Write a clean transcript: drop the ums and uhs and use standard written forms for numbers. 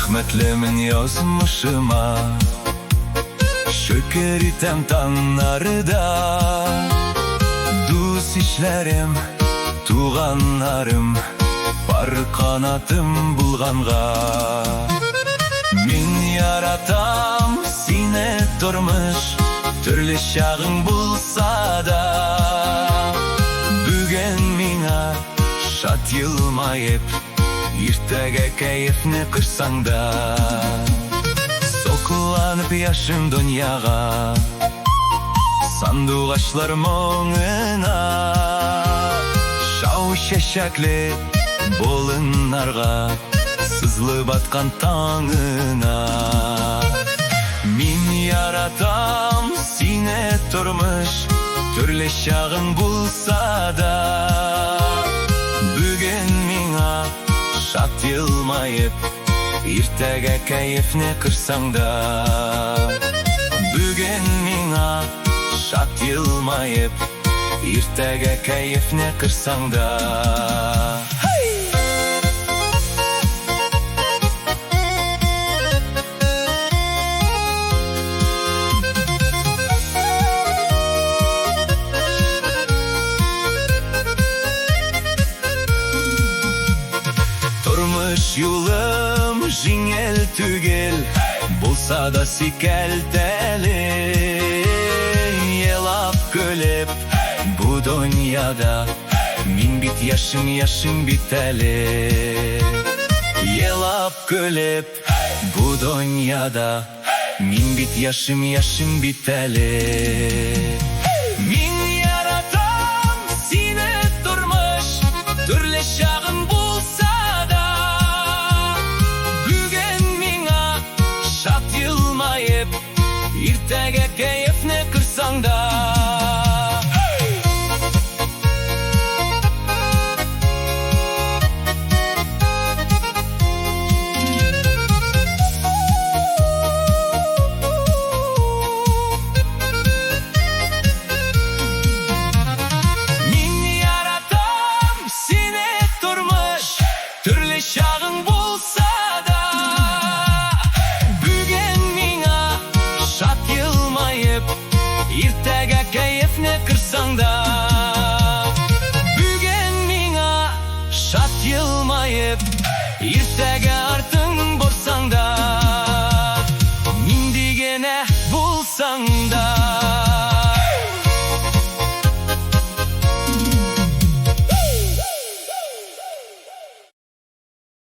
Рәхмәтлемен язмышыма. Шөкер итәм таңнарда. Дус ишләрем, туганнарым, пар канатым булганга. Мин яратам сине, тормыш, төрле чагың булса да. Бүген миңа шат елмаеп, иртәгә кәефне кырсаң да. Сокланып яшим дөньяга, сандугачлар моңына, шау чәчәкле болыннарга, сызылып аткан таңына. Мин яратам сине, тормыш, төрле чагың булса да. Бүген миңа шат елмаеп, иртәгә кәефне кырсаң да. Бүген миңа шат елмаеп, иртәгә кәефне кырсаң да. Тормыш юлым җиңел түгел, булса да сикәлтәле. Елап көлеп, бу дөньяда мин бит яшим, яшим бит әле. Елап көлеп, бу дөньяда мин бит яшим, яшим бит әле. Мин яратам сине, тормыш, төрле чагың булса да. Бүген миңа шат елмаеп, иртәгә кәефне кырсаң да. Мин яратам сине, тормыш, төрле чагың булса да. Бүген миңа шат елмаеп, иртәгә кәефне кырсаң да. Бүген миңа шат елмаеп, иртәгә артык.